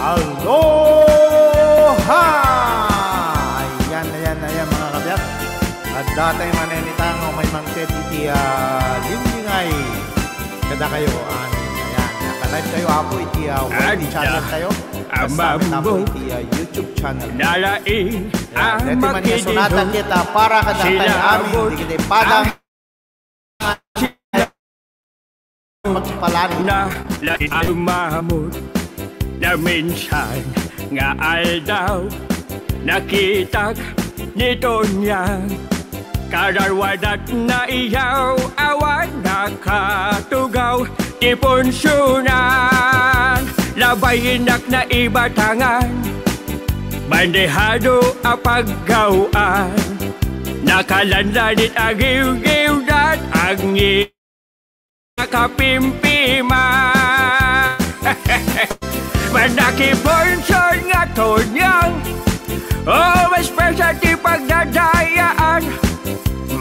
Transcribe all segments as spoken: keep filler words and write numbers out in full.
Aloha! Ayan, ayan, ayan, mga kabiyak. Adda tay manen ita nga umay mangted iti, ah, linglingay kadakayo. Amin. Ayan, naka-live tayo, Apo, iti, ah, Y T channel tayo. Kas amin, Apo, iti, ah, YouTube channel. Nalaing. Ayan, deti man nga sonata ket, ah, para kadatayo amin, digiti padang. Magpalalo. Na, la, umamot. Na minsan nga aldaw, nakitak ni Tonyang. Kararwadat na iyaw awan nakatugaw ti punsionan. Labay innak naibatangan, bandehado a paggaw-an. Nakalanlanit a giwgiwdat, agngit a kapimpima. Manakipunsion nga Tonyang, o, special ti pagdadayaan.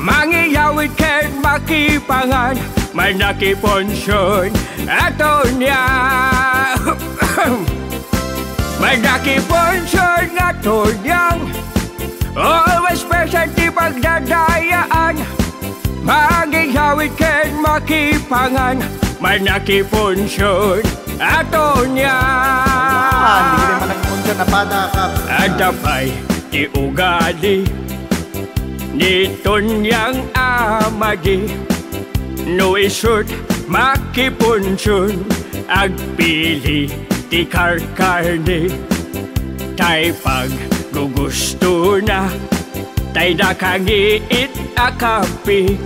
Mangiyawid ken makipangan, manakipunsion a Tonyang. Manakipunsion nga Tonyang, o, special ti pagdadayaan. Mangiyawid ken makipangan, manakipunsion a Tonyang. Ah, hindi naman nagpunta na pada ka. Adda pay ti ugali ni Tonyang a madi. No isu't makipunsion, agpili ti karkarne. Tay paggugustona, tay nakangiit a kape,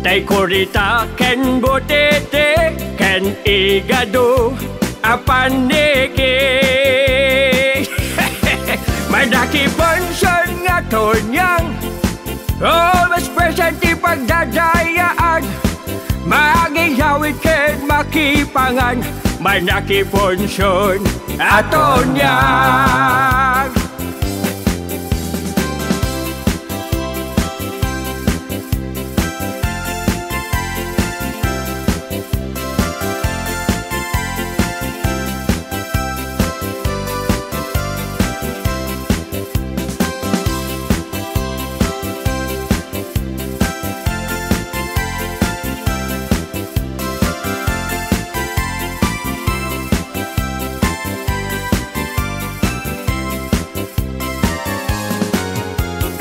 tay kurita ken butete, ken igado a paniki. Manakipunsion nga Tonyang, o, mas present ti pagdadayaan. Mangiyawid ken makipangan, manakipunsion a Tonyang.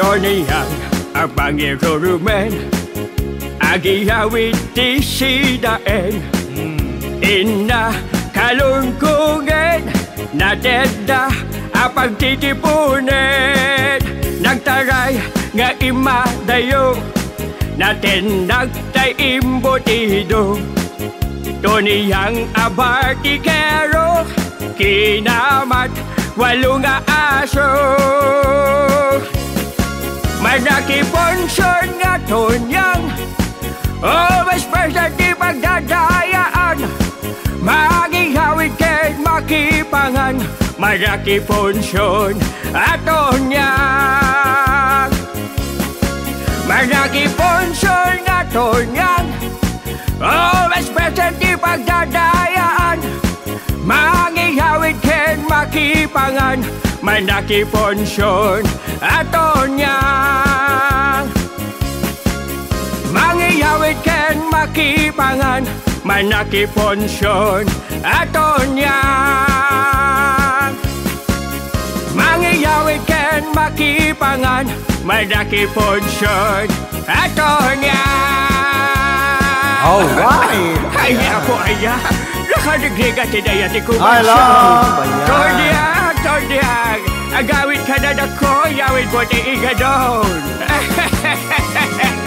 Tonyang a pangirurumen, agiyawid ti sidaen. Inna kalungkungen, natedda a pagtitipunen. Nagtaray nga immadayo, natendagtay imbutido. Tonyang a bartikero, kinamat walo nga aso. Manakipunsion nga Tonyang, o, mas present ti pagdadayaan. Mangiyawid ken makipangan, manakipunsion a Tonyang. Manakipunsion nga Tonyang, o, mas present ti pagdadayaan. Mangiyawid ken makipangan, manakipunsion a Tonyang. Mangiyawid ken makipangan, manakipunsion a Tonyang. Mangiyawid ken makipangan, manakipunsion a Tonyang. Alright. Ay, ako, aya. Nakadigdiga ti daya ti kumansa. Ay, love, aya. Tonyang, Tonyang. Agawid ka na dako, yawid mo ti igadon.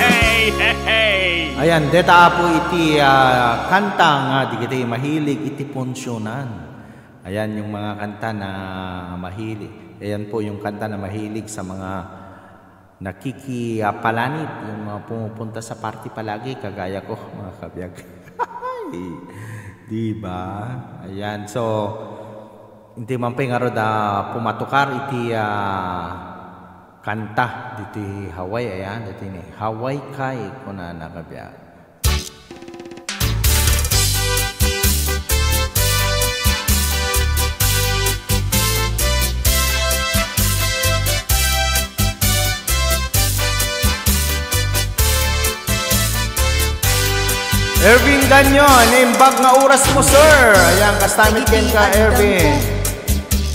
Hey, hey, hey. Ayan, deta, Apo, iti, ah, kanta nga digiti mahilig iti punsionan. Ayan, yung mga kanta na mahilig. Ayan po yung kanta na mahilig sa mga nakikipalanit, yung mga pumupunta sa party palagi, kagaya ko, mga kabiag. Di ba? Ayan, so, hindi man pay nga ro da pumatukar iti, ah, kanta ditoy Hawaii, ayan, ditoy ni Hawaii Kai, kunana, kabiag. Ganyo, naimbag nga oras mo, sir. Ayan, kasta met kenka, Ervin.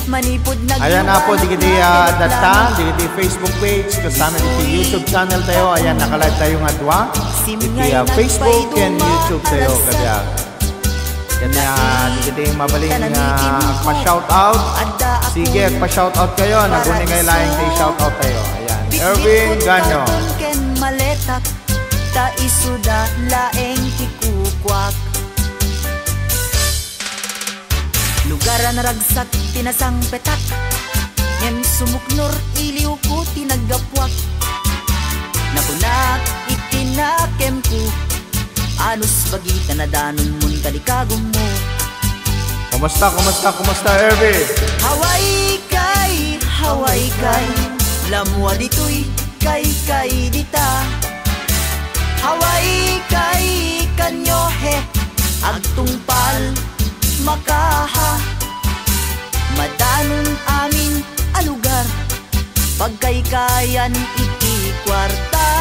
Manipud nagluwa. Ayan, Apo, dagiti, ah, dattan, dagiti Facebook page, kasta met iti YouTube channel tayo. Ayan, naka-live tayo nga dua. Iti, ah, Facebook and YouTube tayo, kadiak. Kanian, dagiti mabalin nga agpa-shoutout. Sige, agpa-shoutout kayo. Naguni kayo laeng ti shoutout tayo. Ayan. Erwin Ganyo. Ken maletak, ta isuda laeng ti kukuak. Lugar a naragsak ti nasangpetak, ngem sumuknor iliwko ti naggapuak. Nakunak iti nakemko, anus bagita nadanonmon kadi kagummo. Kumusta, kumusta, kumusta, Erwin? Hawaii kay, Hawaii kay, lamua ditoy, kay, kay dita. Hawaii kay, kanyo he, agtungpal, makaha. Madanon amin a lugar, pagkaykayan iti kuarta.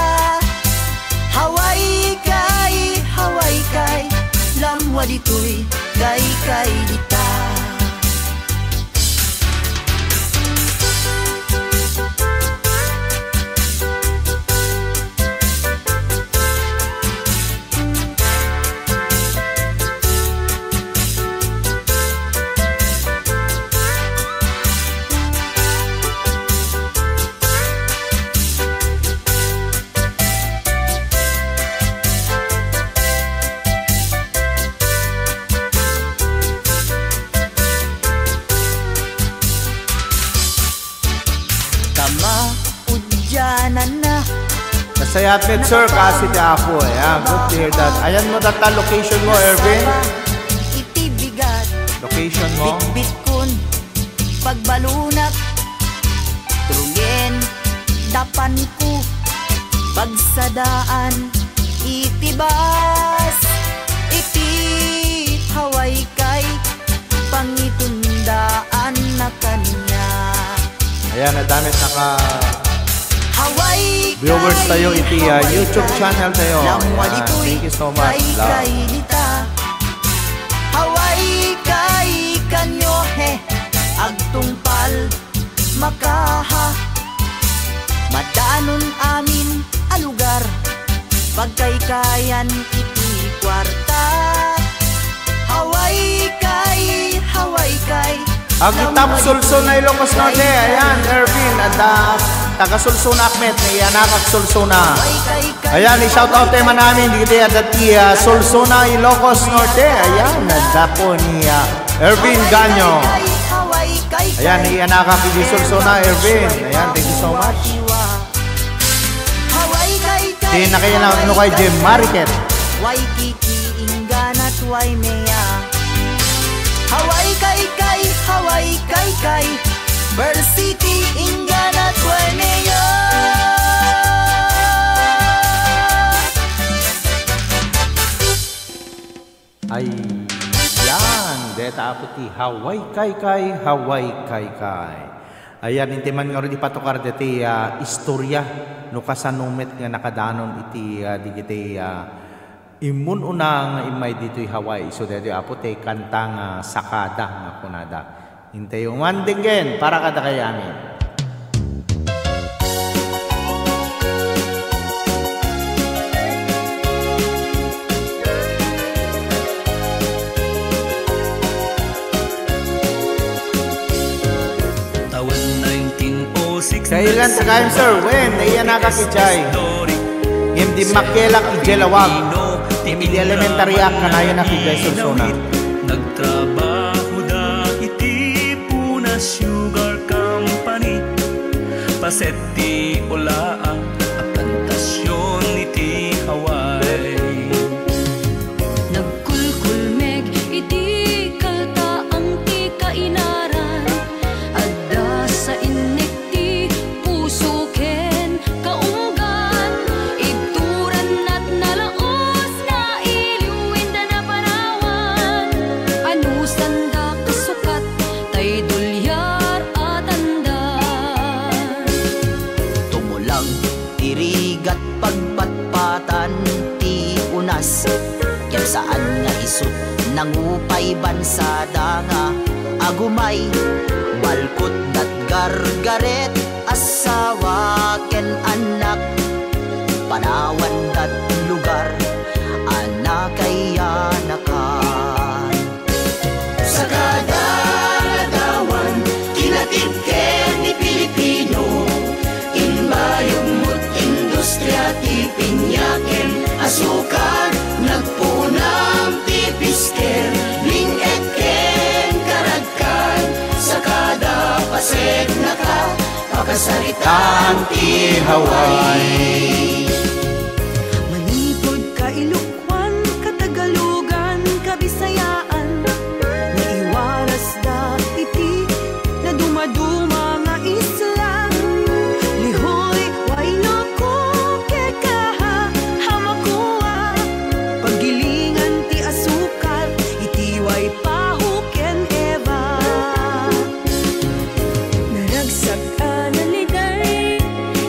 Hawaii kay, Hawaii kay, lamua ditoy, kay, kay dita. Kama, udyananna. Nasayaat met, sir, kasi ti Apo, eh. Ah, good to hear that. Ayan mo, data location mo, Erwin. Iti bigat. Location mo. Bitbitkon, pagbalunak. Trungen, dapanko. Pagsadaan, iti bas. Iti Hawaii kay, pangitundaan na kaniak. Ayan, adda met naka Hawaii viewers tayo iti, ah, YouTube channel tayo. Ayan, thank you so much, love. Hawaii kay, kanyo he, agtungpal, makaha. Madanon amin a lugar, pagkaykayan iti kuarta. Hawaii kay, Hawaii kay. Agitap Solsona, Ilocos Norte. Ayan, Ervin, adda taga Solsona, Ahmed, ni anak ag Solsona. Ayan, i-shout out tayo man amin, digiti adda ti, ah, Solsona, Ilocos Norte. Ayan, adda po ni, ah, Ervin Ganyo. Ayan, ni anak ag Solsona, Ervin. Ayan, thank you so much. Hawaii kay kay, ti nakayanak no kay Jim Mariquez. Waikiki, Ingganat, Waimea. Hawaii kay kay, Hawaii kay kay, Pearl City, Ingganat, Waimea. Ayan, deta Apo ti Hawaii kay kay, Hawaii kay kay. Ayan, inti man ngarud ipatukar deti, ah, istorya no kasano met nga nakadanon iti, ah, digiti, ah, immun-una nga immay ditoy Hawaii. Isu daytoy, Apo, ti kanta nga Sakada nga kunada. Intayo man denggen para kadakayo amin. Tawen nineteen oh six. Kailan ta kayo, sir? Wen, naiyanak idiay. Ngem dimmakkelak idiay lawag. Ngem idi elementary ak, kanayonak idiay Solsona. Nagtrabaho da iti Puna Sugar Company. Paset ti ulaang a plantasion iti Hawaii. Nagkulkulmeg iti kaltaang ti kainaran. Adda sa innek ti puso ken kaunggan, ibturan natnalaos nga iliw inda naparawan. Anusanda kasukat tay dulyar a tanda. Tumulang Saan nga isut' nangupay bansada nga agumay, balkot dat gargaret, asawa ken annak, panawan dat lugar a nakayanakan. Sa kada aldawan, kinatibker ni Pilipino, imbayog mo't industria ti pinya ken asukar, nagpunam ti pisker, ling-et ken karagkan, sa kada paseknaka, pakasaritaan ti Hawaii. Manipud ka Ilocano, Katagalugan, Kabisayaan, naiwarasda iti nadumaduma nga isla. Lihue, Wailuku, Kekahea, Hamakua, paggilingan ti asukar iti Waipahu ken Eva. Naragsak a naliday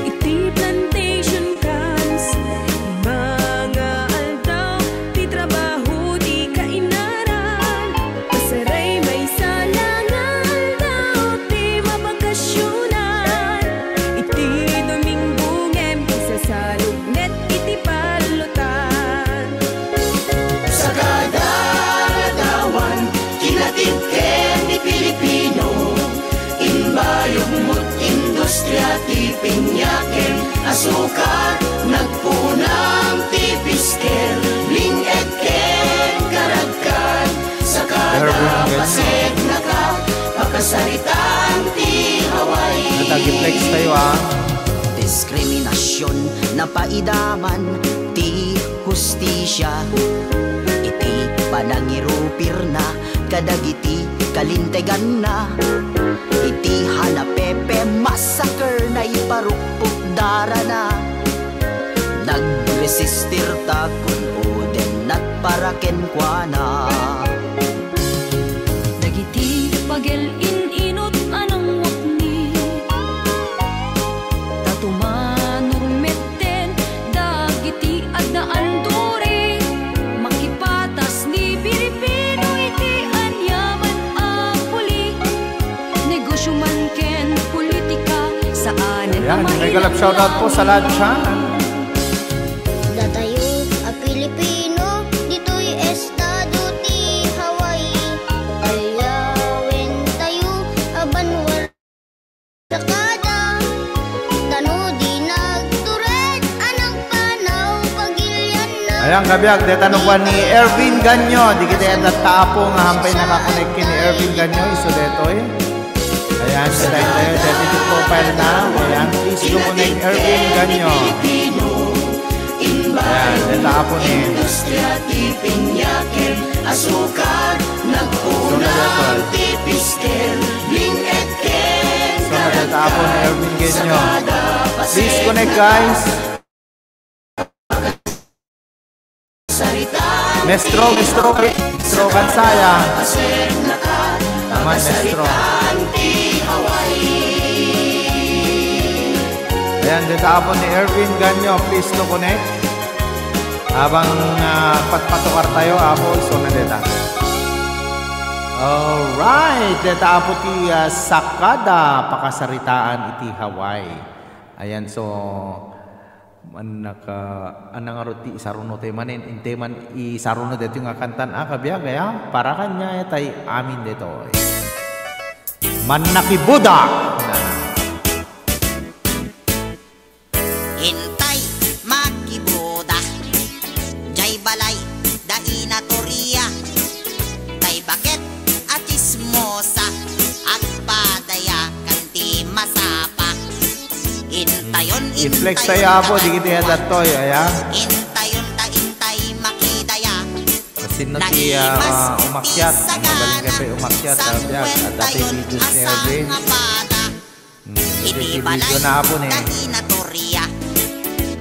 iti plantation camps. Lima nga aldaw ti trabaho ti kainaran. Pasaray maysa la nga aldaw ti mabakasionan. Iti Domingo ngem isasalog met iti ballutan. Sa kada aldawan, kinatibker ni Pilipino, imbayog mo't industria ti pinya ken asukar, nagpunam ti pisker, ling-et ken karagkan, sa kada Erwin Ganyo. Paseknaka, pakasaritaan ti Hawaii. Natagi-flex tayo, ah. Diskriminasion, napaidaman ti hustisia. Iti panangirupirna kadagiti kalinteganna. Iti Hanapepe massacre, naiparukpukdarana. Nagresistirta kun-oden, nagpara kenkuana. Dagiti pagel-in-inut a nangwakni, ta tumanur metten dagiti addaan duri. Makipatas ni Pilipino iti aniaman a puli, negosyo man ken politika, saanen a Ayan, mega love shoutout po sa lahat dyan. Datayo a Pilipino, ditoy estado ti Hawaii. Alyawentayo a banua, sakada, tano di nagtured a nagpanaw pagilianna. Ayan, kabiag, deta no kuan ni Erwin Ganyo. Dagiti adda ta apo nga hampay nakakonek ken ni Erwin Ganyo, isu detoy. Ayan, sa tayo, tayo, dagiti profile na. Ayan, please do connect Erwin Ganyo. Ayan, deta apo ni. Industriya ti pinya ken asukar, nagpunam ti pisker, ling-et ken karagkan. So, deta apo ni Erwin Ganyo. Please connect, guys. Mestro, Mestro, Mestro Kansaya. Naman, Mestro. Ayan, deta apo ni Erwin Ganyo. Please to connect. Habang, ah, patpatukar tayo, apo, isu na deta. Alright, deta apo ti, ah, sakada pakasaritaan iti Hawaii. Ayan, so, Mannaka, ania ngarud ti isaruno tayo manen, intay man isaruno daytoy nga kantan, a, kabiag, aya, para kaniak, tay amin daytoy. Mannakibuda! Intay makibuda, jay balay da Ina Toria, tay baket a chismosa, agpadayakan ti masapa. Intayon, i-flex tayo, apo, dagiti adda daytoy, aya. Intayon ta intay makidaya. Sino ti, ah, umakyat? Magaling ka tayo umakyat, ah, biag. Adda tayo videos ni Erwin. Hmm, iti video na, apo, ni. Dagiti balay da Ina Toria.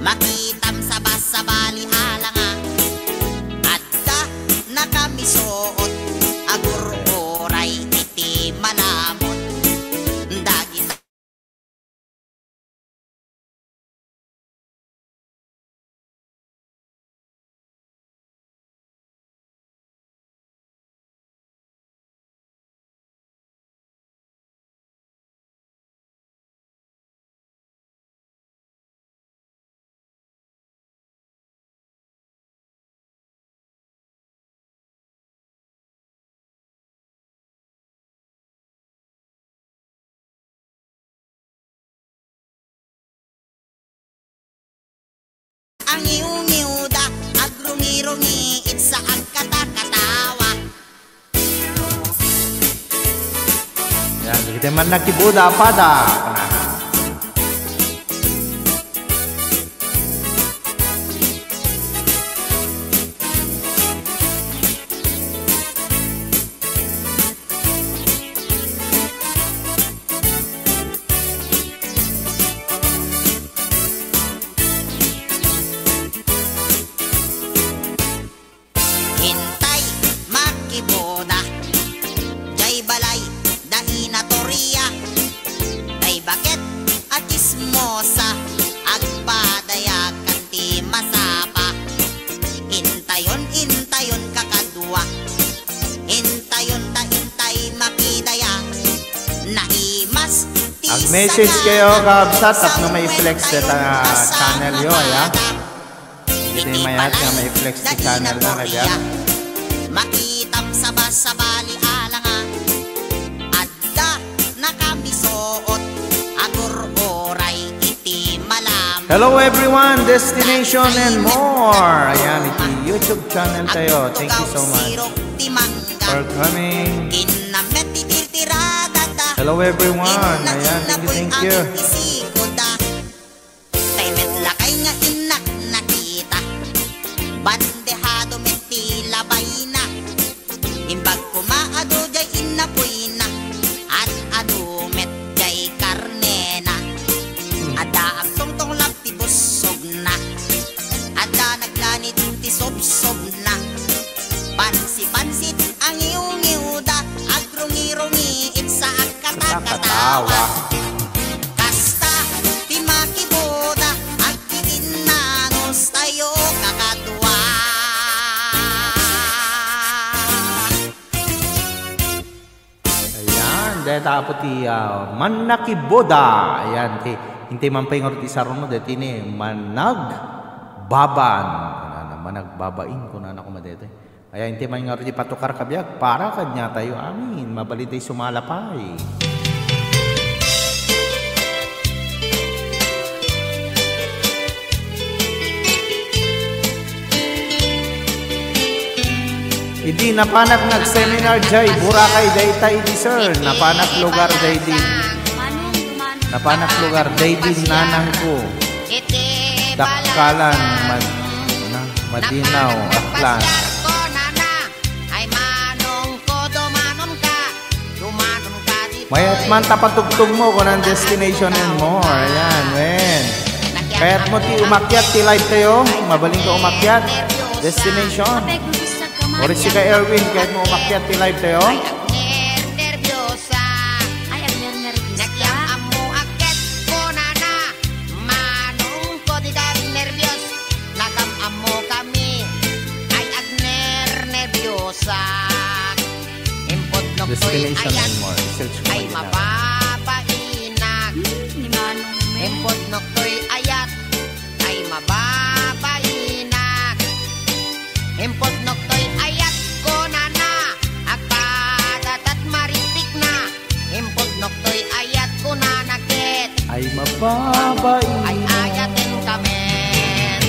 Makitam sa bas-, sabali a langa. Adda nakamisoot, agur-uray iti manamot. Dagiti Ti Mannakibuda a Pada. Intay, makibuda. Jay balay, da Ina Toria. Tay baket a chismosa, agpadayakan ti masapa. Intayon, intayon kakadua. Intayon ta intay makidaya. Naimas ti Ag-message saka kayo, kabsat, tapno maiflex sayon ta a channel yo, ya. Iti mayat nga maiflex ti channel na kaya. Makitam sa basa bali alanga. Adda nakamisoot, agur-uray iti malam. Hello everyone, Destination and More. Ayan, iti YouTube channel tayo. Thank you so much for coming. Hello everyone. Ayan, thank you, thank you. Tay met lakay nga innak nakita. Bandehado met ti labayna. Imbag koma adu jay innapuyna. Ad-adu met jay karnena. Adda agtungtunglag ti bussogna. Adda naglanid ti sobsobna. Pansi-pansit a ngiwngiwda, agrungi-rungi itsa agkatakatawa. Kasta ti makibuda, agkikinnanos tayo kakadua. Ayan, deta apo ti, ah, Mannakibuda. Ayan, ti, intay man pay ngarud ti saruno, deti ni Managbaban. Kunana, Managbabain, kunana koma deti. Ayan, intay man ngarud ti patukar kabiag, para kaniatayo amin. Mabalin tay sumala pay. Idi napanak nag-seminar jay Boracay dayta idi, sir. Napanak lugar daydi. Napanak lugar daydi nanangko. Dakkalan, Mad-, ano, Madinaw, Aklan. Mayat man ta patugtog mo, kunan Destination and More. Ayan, wen. Kayat mo ti umakyat ti live tayo? Mabalin ka umakyat? Destination. Or si ka Erwin, kayat mo umakyat ti live tayo? Ay, agnernerbios. Manong ko di ka nerbios. Nakam-ammo kami. Ay, agnernerbiosak. Impudnok toy ayat. Ay, mababainak. Hmm, ni Manong, eh. Impudnok toy ayat. Ay, mababainak. Impudnok toy ayat, kunana. Agpadatat maripikna. Impudnok toy ayat, kunana ket. Ay, mababainak. Ay, ayaten kamen.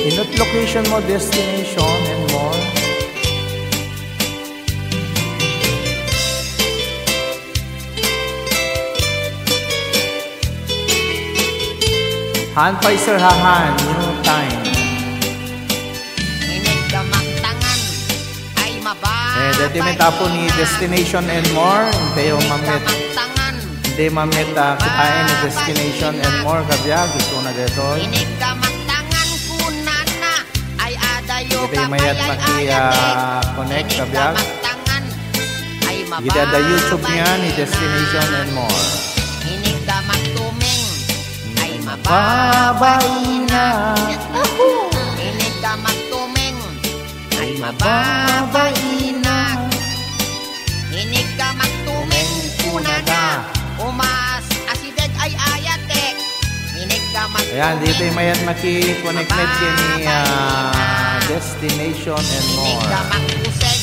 Inut location mo, Destination and More. Han pay, sir, ha, han. New time. Inig ka magtangan, ay maba-. Eh, dati may tapo ni Destination and More. Intayo mamit. Intayo mamit, ah, kitaen ni Destination and More, kabiag. Isu na detoy. Inig ka magtangan, kunana. Ay, adayo ka mayat pay, ay, maki, ah, connect, kabiag. Ida da YouTube niya ni Destination and More. Inig ka magtumeng. Ay, mababainak. Inig ka magtumeng. Ay, mababainak. Inig ka magtumeng, kunana. Umas, asideg ay ayatek. Inig ka magtumeng. Ayan, ditoy mayat maki-connect met ken ni, ah, Destination and More. Inig ka magpuseg.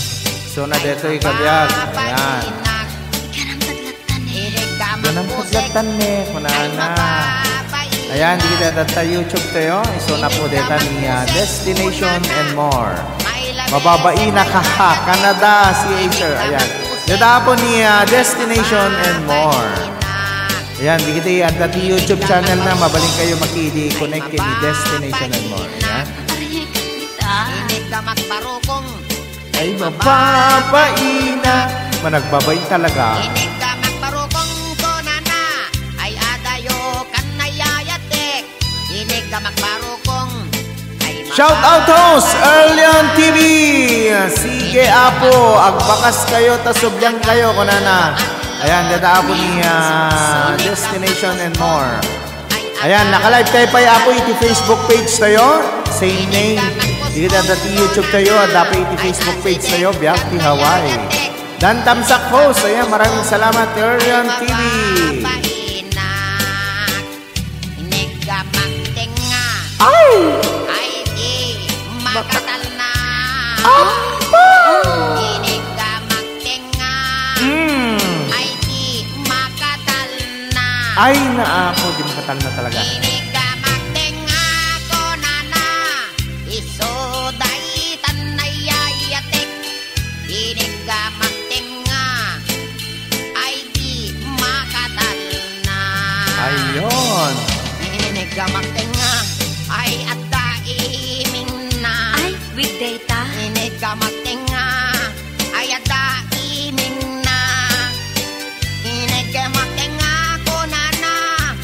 So, na detoy kabiag. Ayan. Ganang paglatanne, kunana. Ayan, di kita tatta YouTube tayo. Isu na po deta ni, ah, Destination and More. Mababaina ka, ha, Canada, C A, sir. Ayan. Dayta apo ni, ah, Destination and More. Ayan, dagiti adda ti YouTube channel na, mabalinkayo makidi-connect ken ni Destination and More. Ayan. Ay, mababaina. Managbabain talaga. Shout out host, Erlion T V. Sige, apo, agbakas kayo, ta sublian kayo, kunana. Ayan, dayta apo ni, ah, Destination and More. Ayan, naka-live tayo pay, apo, iti Facebook page tayo. Same name. Dagiti adda ti YouTube tayo, adda pay iti Facebook page tayo, Biag ti Hawaii. Dan Tamsak host, ayan, maraming salamat, Erlion T V. Ay! Ay, di makatalna. Apo! Iniga magtenga. Mm. Ay, di makatalna. Ay, naapo, di makatalna talaga. Iniga magtenga, kunana. Isu daytan nayayatek. Iniga magtenga. Ay, di makatalna. Ayon. Iniga magtenga. Ay, adda imingna. Ay, weekday ta. Iniga magtenga. Ay, adda imingna. Iniga magtenga, kunana.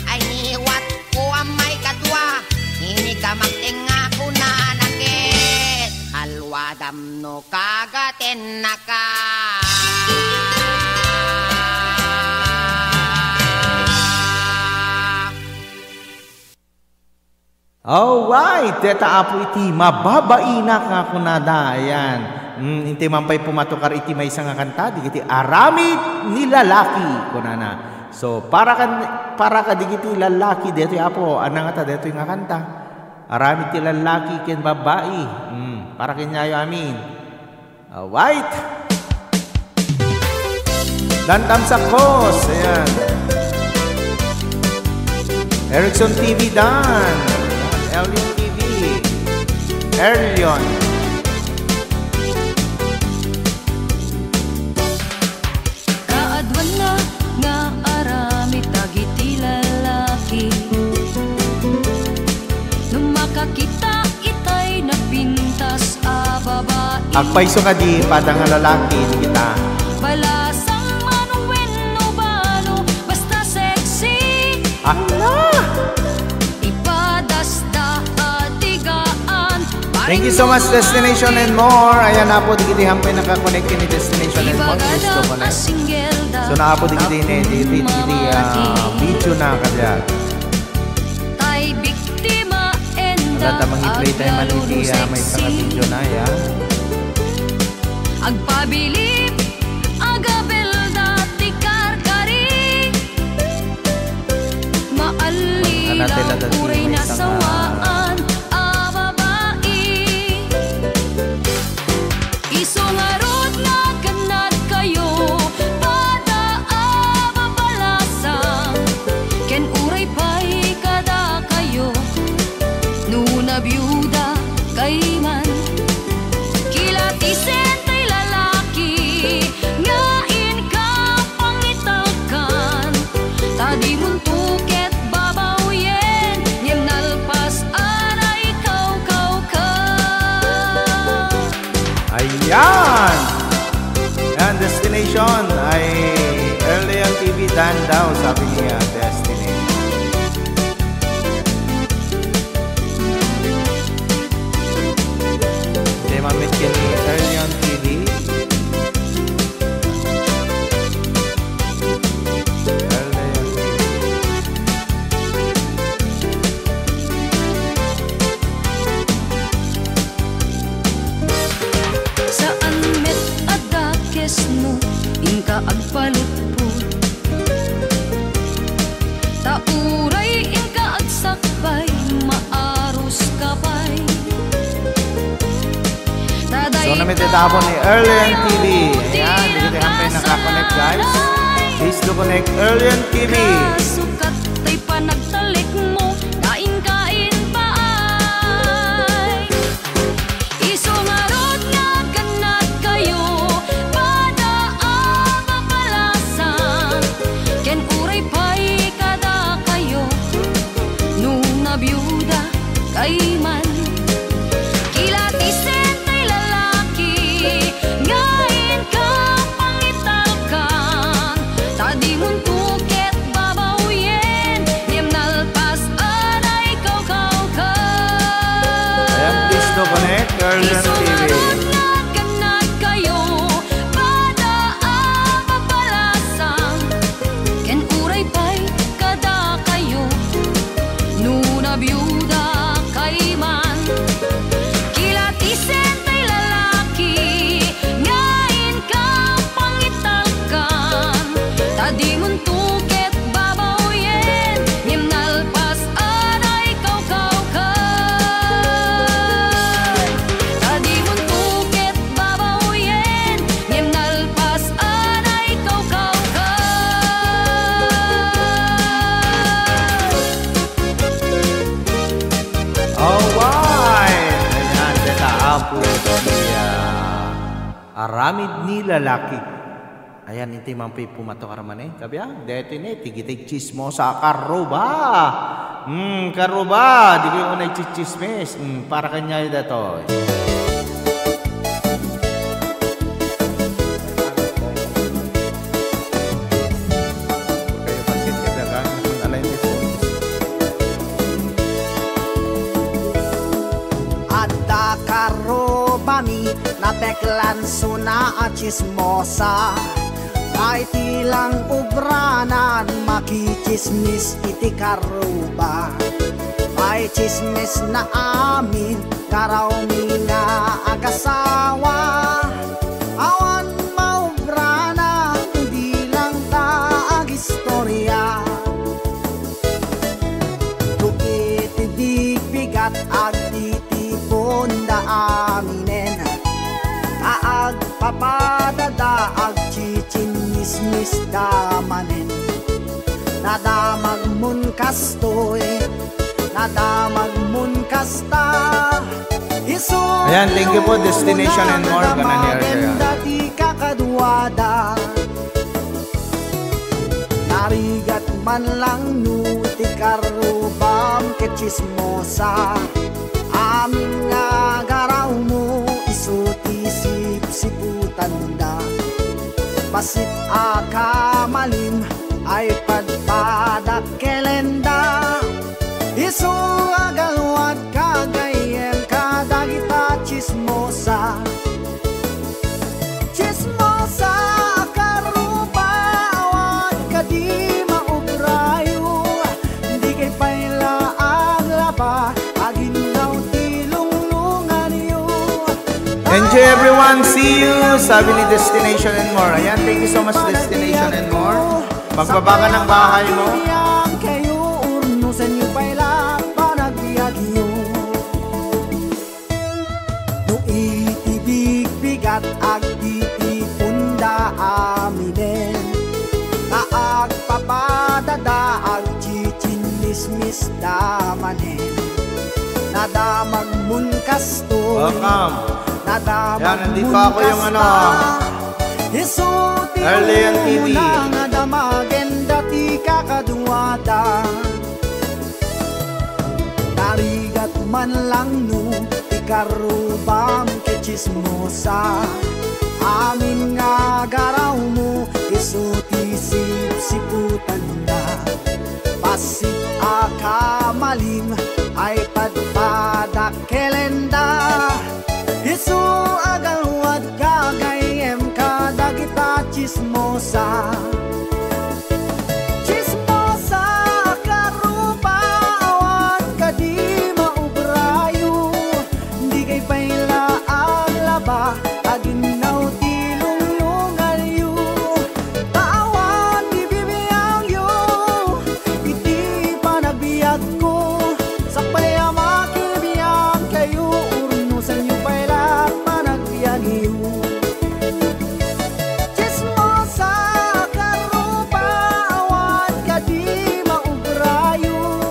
Ay, niwat ko a maikadua. Iniga magtenga, kunana ket. Alwadam no kagatennaka. Alright, dayta apo iti mababaina nga kunada. Ayan. Mm, intay man pay pumatukar iti maysa nga kanta, dagiti aramid ni lalaki, kunana. So, para kan-, para kadigiti lalaki, daytoy apo, ania ngata daytoy nga kanta? Aramid ti lalaki ken babbai. Mm, para kenyayo amin. Alright. Dan Tamsak host. Ayan. Erickson T V Dan. Elion T V. Erlion. Kaaduanna nga aramid dagiti lalaki. No makakita itay napintas a babai. Agpayso kadi pada nga lalaki, di kita. Balasang man wenno balo, basta sexy. Ala! Ipadasda a tigaan. Thank you so much, Destination and More. Ayan na po, digiti hampay nakakonekte ni Destination and More. Please do connect. So, naa po digiti ni, digiti, digiti, ah, video na kadiak. Tay biktima and Wala ta mangi-play tayo man iti, ah, maysa nga video na, ya. Agpabilib, agabelda ti karkari. Maallilaw uray nasawaan a babai. Isu ngarud nga kannadkayo, pada a babalasang, ken uray pay kadakayo, no nabiuda kay man. Kilatisen tay lalaki nga inka pangitalkan, ta dimonto ket babawyen, ngem nalpas a naikawkawka. Ayan! Ayan, Destination ay Erlion T V Dan daw, sabi niya, Destination. Di mamit ka ni Erlion T V. Erlion T V. Saan met a dakes no inka agpalutpot. Ta uray inka agsakbay, maaruska pay. So, namititapon ni Erlen T V. Ayan, dito tayo hampay nakakonect, guys. Please do connect Erlen T V. Kasukat tay panagtalek mo, kain-kain pa ay. Isu ngarud nga Ya, aramid ni lalaki. Ayan, inti man pay pumatok armane. Kabiag, deti ne, ti gitay chismosa a karruba. Hmm, karruba, di kayo unay chichismis. Hmm, para kanya datoy. Kayo pasit, kabiag, ah, kung alay ni Adda karrubami, napeklan suna a chismosa. Ay ti lang ubranan, makichismis iti karruba. Ay chismis na amin, garaw mi nga agasawa. Awan maubrana, bilang ta agistorya. No iti bigbigat, agtitipon da aminen, ta agpapadada, agchichinmismis da manen. Nadamag mon kastoy, nadamag mon kasta. Isu Ayan, thank you po, Destination and More, kanan ni Arthur, ah. Dati kakaduada. Narigat man lang no ti karrubam ket chismosa. Amin nga garaw mo isu ti sipsiputanda. Bassit a kamalim ay padpadakkelenda. Isu a galwad kagayyem kadagita chismosa. Chismosa a karruba, awan kadi maubrayo. Di kay pay la aglaba, aginnaw ti lunglunganyo. Enjoy everyone, see you, sabi ni Destination and More. Ayan, thank you so much, Destination and More. Magbabaga ng bahay mo. Kayo, urnusan niyo pay la panagbiagyo. No iti bigbigat, agtitipon da aminen. Ta agpapadada, agchichinmismis da manen. Nadamag mon kastoy. Welcome. Nadamag Yan, nandito mon ako yung kasta. Ano, Isu ti Arlean T V. Una nga damagen dati kakaduada. Narigat man lang no ti karrubam ket chismosa. Amin nga garaw mo, isu ti sipsiputanda. Bassit a kamalim ay padpadakkelenda. Isu a galwad gagayyem kadagita chismosa. Chismosa a karruba, awan kadi maubrayo. Di kay pay la aglaba, aginnaw ti lunglunganyo. Ta awan ti bibiagyo iti panagbiagko. Sakbay a makibiag kayo, urnusanyo pay la panagbiagyo. Chismosa a karruba, awan kadi maubrayo.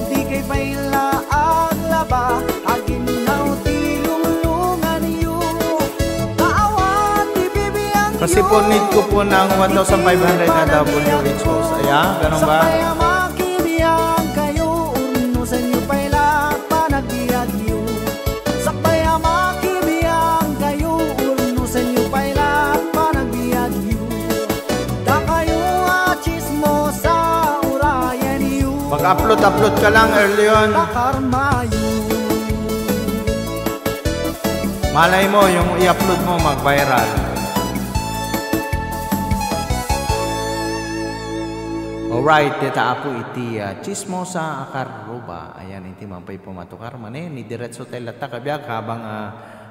Di kay pay la aglaba, aginnaw ti lunglunganyo. Ta awan ti bibiagyo. Kasi po, need ko po ng one thousand five hundred na W H O. Ayan, ganun ba? Sakbay a makibiag kayo, urnusanyo pay la panagbiagyo. Sakbay a makibiag kayo, urnusanyo pay la panagbiagyo. Dakayo a chismosa, urayenyo. Mag-upload-upload ka lang, Erleon. Takarmayo. Malay mo, yung i-upload mo, mag-viral. Alright, deta apo iti, ah, chismosa a karruba. Ayan, inti man pay pumatukar manen. Idiretso tayo latta, kabiag, habang, ah,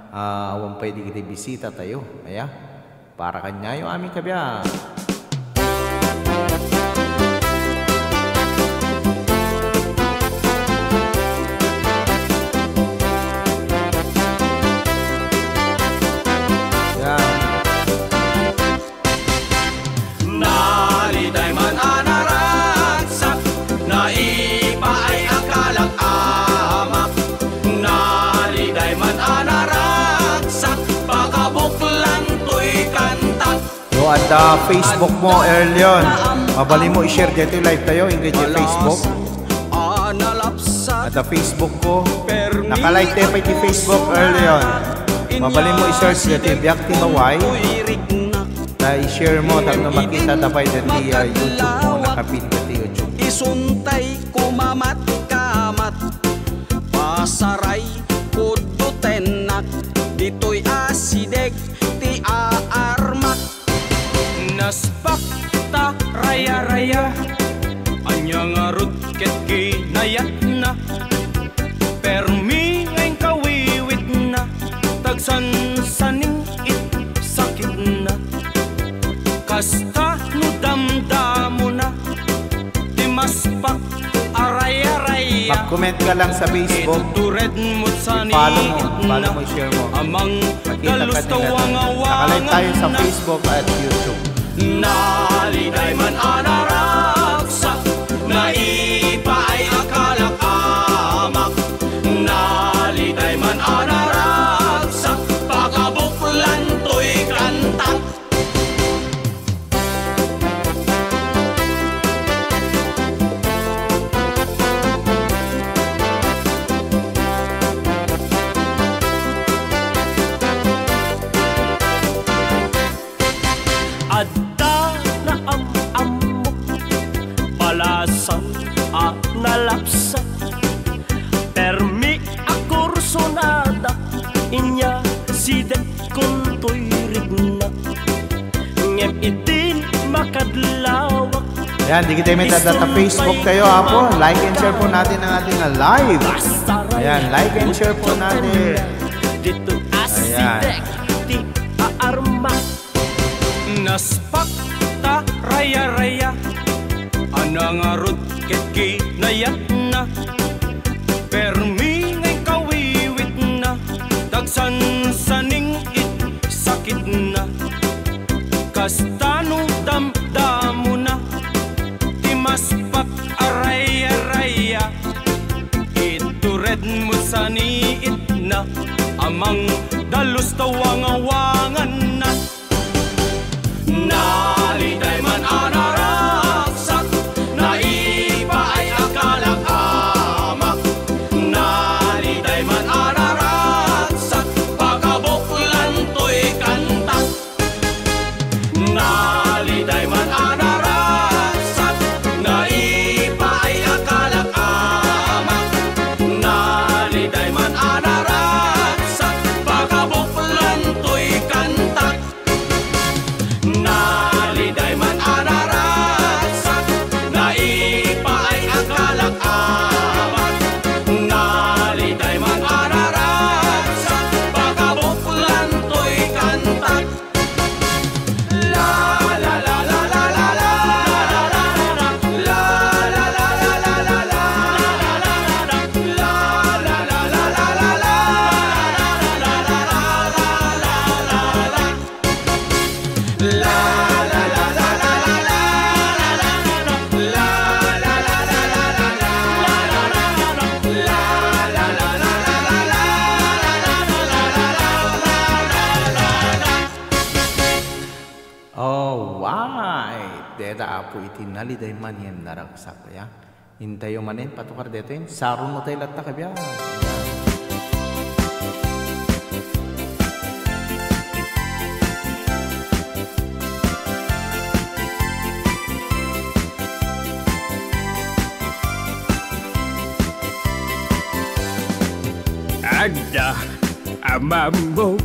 ah, awan pay di kita bisita tayo. Ayan. Para kanyayo amin kabiag. Yan. Naliday man a naragsak, naipaay a kalak amak. Naliday man a naragsak, Adda Facebook mo, Erlion. Mabalin mo i-share ditoy live tayo, inggay diay Facebook. Adda Facebook ko. Naka-live tayo pay iti Facebook, Erlion. Mabalin mo i-search ditoy Biag ti Hawaii. Ta i-share mo, tapno makita ta pay ditoy, ah, YouTube mo, nakapin ditoy YouTube. Isuntay kumamat-kamat, pasaray kuddo tennak, ditoy asideg ti aarmak. Naspak ta raya-raya, ania ngarud ket kinayatna. Permi nga inkawiwitna, tagsansaning it sakitna. Kasta no damdamona, ti maspak a raya-raya. Mag-comment ka lang sa Facebook. Itutured mo sa I-follow mo, i-follow mo, i-share mo. Amang dalus tawangawangan. Naka-live tayo sa Facebook at YouTube. Naliday man a naragsak, naipaay a kalakamak. Naliday man a naragsak, pakabuklan toy kantak. Adda naam-ammok, balasang a nalapsak. Permi a kursonada, inya sidek kuntoy rigna. Ngem idi makadlawak, yan, di kita met adda ta Facebook tayo, apo. Like and share po natin ang ating, ah, live. Ayan, like and share po natin. Dito asidek ti aarma. Naspak ta raya-raya, ania ngarud ket kinayatna. Permi nga inkawiwitna, tagsansaning it sakitna. Kasta no damdamona, ti maspak a raya-raya, itured mo sa niitna, amang dalus tawangawanganna. Naliday man a naragsak, naipaay a kalakamak. Naliday man a naragsak, pakabuklan toy kantak. Naliday man a naragsak, naipaay a kalakamak. Naliday man a naragsak, pakabuklan toy kantak. Naliday man a naragsak, naipaay a kalakamak. Naliday man a naragsak, pakabuklan toy kantak. Alright. Deta, Apo, iti naliday man yan naragsak, ya. Intayo manen, patukar detoy. Saruno tayo latta, kabiag. Adda a mammok,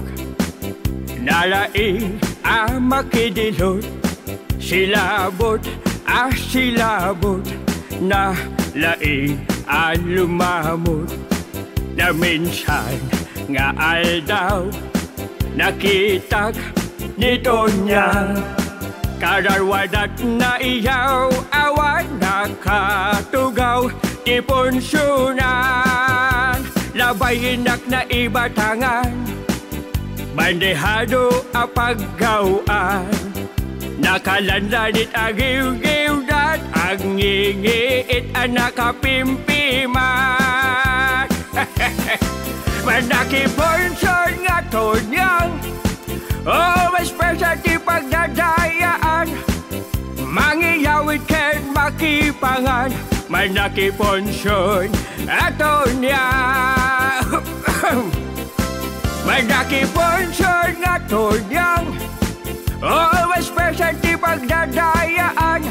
nalaing a makidilot, silabot a silabot, nalaing a lumamot. Naminsan nga aldaw, nakitak ni Tonyang, kararwadat na iyaw, awan nakatugaw ti punsionan. Labay innak naibatangan, bandehado a paggaw-an. Nakalanlanit a giwgiwdat, agngingiit a nakapimpiman. Manakipunsion nga Tonyang, o, mas pesa ti pagdadaya Ipangan, manaki punsion, aton ya. Manaki punsion, aton yang. Always present ti pagdadayaan.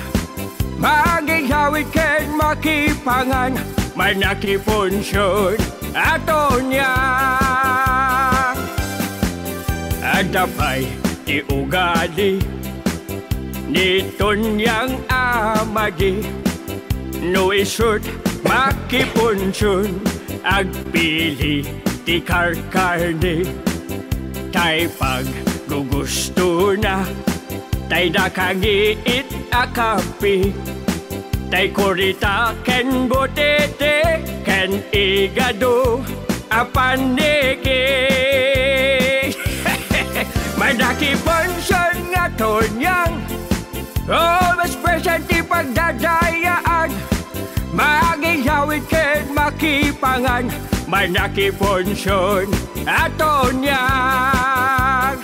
Mangiyawid ken makipangan, manaki punsion, aton ya. Adda pay ti ugali ni Tonyang a madi. No isut makipunsion, agpili ti karkarne. Tay paggugustona, tay nakangiit a kape, tay kurita ken butete ken igado a paniki. Manaki punsion, aton yang. Always present ti pagdadayaan. Mangiyawid ken makipangan. Manaki punsion, aton yang.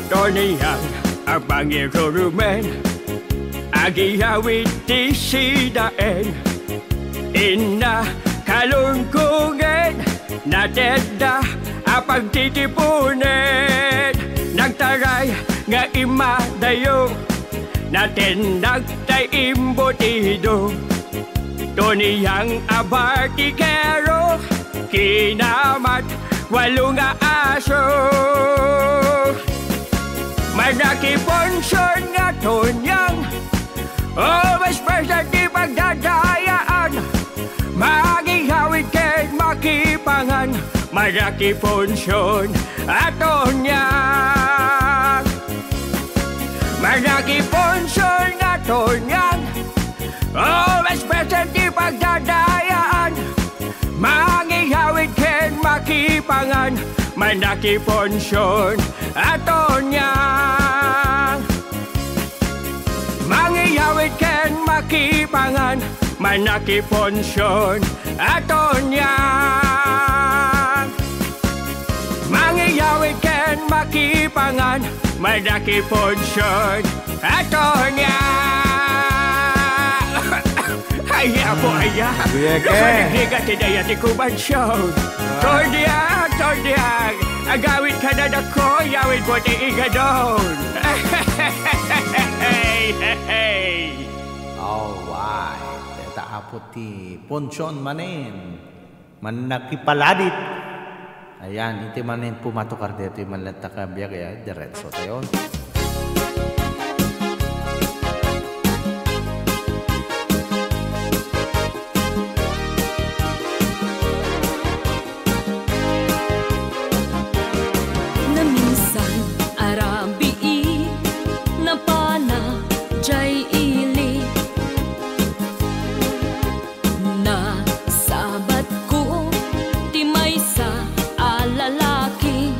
Tony Yang a mangirurumen, agiyawid ti sidaen. Inna kalungkungen, natedda a pagtitipunen. Nagtaray nga immadayo, natendagtay imbutido. Tony Yang a bartikero, kinamat walo nga aso. Manaki punsion, aton yang. Always present ti pagdadayaan. Mangiyawid ken makipangan. Manaki punsion, aton yang. Manaki punsion, aton yang. Always present ti pagdadayaan. Mangiyawid ken makipangan. Manaki punsion, aton yang. Mangiyawid ken makipangan. Manaki punsion, aton yang. Mangiyawid ken makipangan. Manaki punsion, aton yang. Ay, apo, aya. Kuya Ken. Napanagrigat ti daya ti kumansion. Ah. Tordiang, tordiang. Agawid ka na dako, yawid mo ti igadon. Hey, hey, hey. Alright. Deta apo ti punsion manen. Mannakipaladit. Ayan, iti manen pumatukar dito yung manlatak a biag, ayan, diretso tayo. Naminsan a rabii, napana jay ili. Nasabatko ti maysa a lalaki.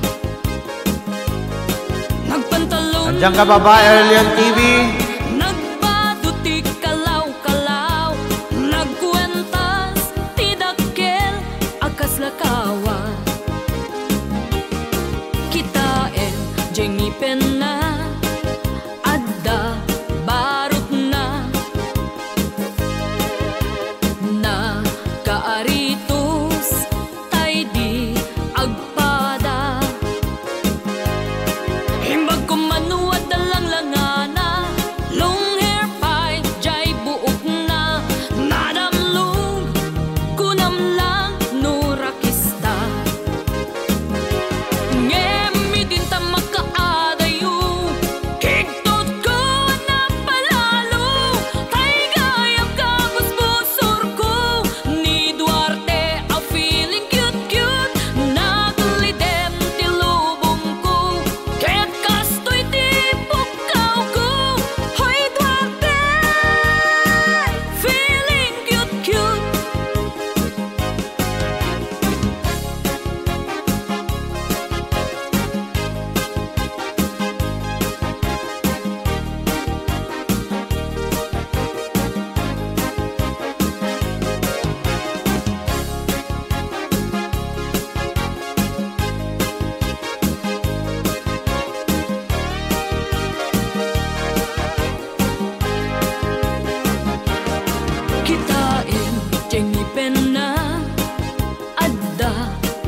Nagpantalon. Andiyan ka, babae, Alien T V. Nagbado ti kalaw-kalaw. Nagkuentas ti dakkel a kasla kawa. Kitaem, diay ngipenna. Adda barutna, nakaaritos tay di agpada. Imbag koma no adda langlangana,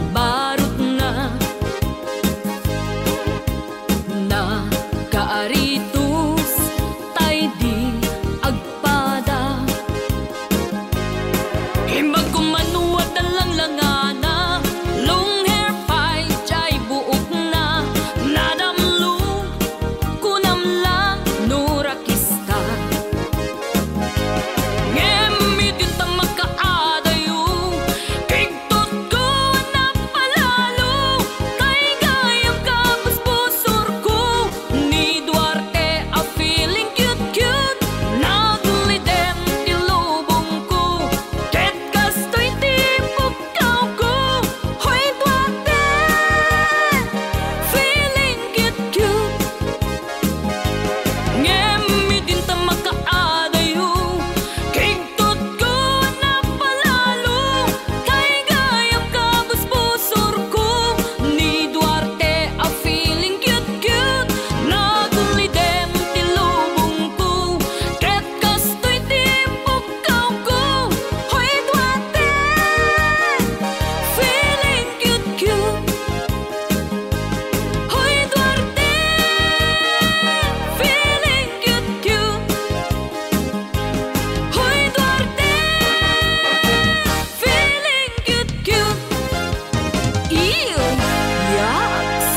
Barutna, nakaaritos tay di agpada. Imbag ko man wadda langlangana, long hair pay jay buokna, nadamlo, kunam lang no rakista. Ngem idin ta makaadayo, kigtot ko a napalalo, tay gayam kabusbusorko, ni Duarte a feeling cute-cute, naglidem ti lubongko, ket kastoy ti pukawko, hoy Duarte, feeling cute-cute. Ngem idin ta makaadayo, kigtot ko a napalalo, tay gayam kabusbusorko, ni Duarte a feeling cute-cute, naglidem ti lubongko, ket kastoy ti pukawko, hoy Duarte, feeling cute-cute. Hoy Duarte, feeling cute-cute. Hoy Duarte, feeling cute-cute. Ew, yaks.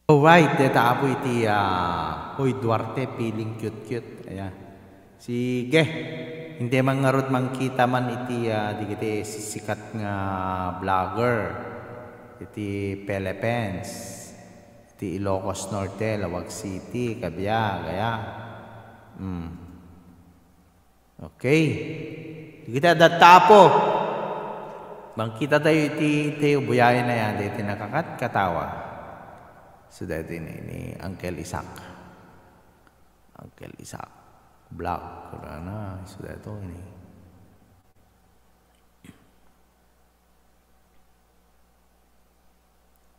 Alright, deta apo iti, ah, Hoy Duarte, feeling cute-cute. Ayan. Sige. Intay man ngarud mangkita man iti, ah, digiti sissikat nga vlogger iti Philippines, iti Ilocos Norte, Laoag City, kabiag, aya. Hmm. Okay. Dagiti adda ta, apo. Mangkita tayo iti, iti buyayen a yan, iti nakakatkatawa. So, daytoy ni, ni Uncle Isaac. Uncle Isaac. Vlog. Kunana. So, daytoy ni.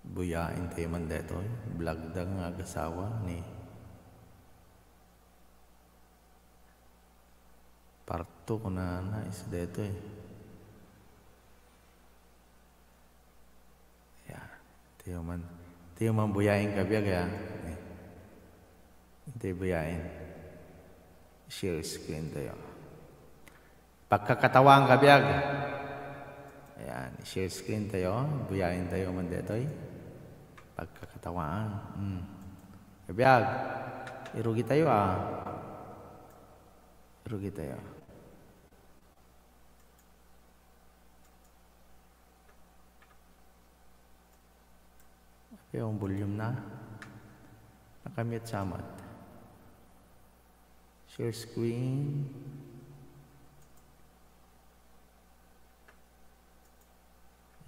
Buyaen tayo man daytoy. Vlog da nga agasawa ni Parto, kunana, isu daytoy. Ya, tayo man, tayo man buyaen kabiag, ya. Eh. Tayo buyaen. Share screen tayo. Pagkakatawaan kabiag. Ayan, share screen tayo. Buyaen tayo man daytoy. Pagkakatawaan. Hmm. Kabiag. Irugi tayo, ah. Irugi tayo. Yung volume na. Nakamute sa amat. Share screen.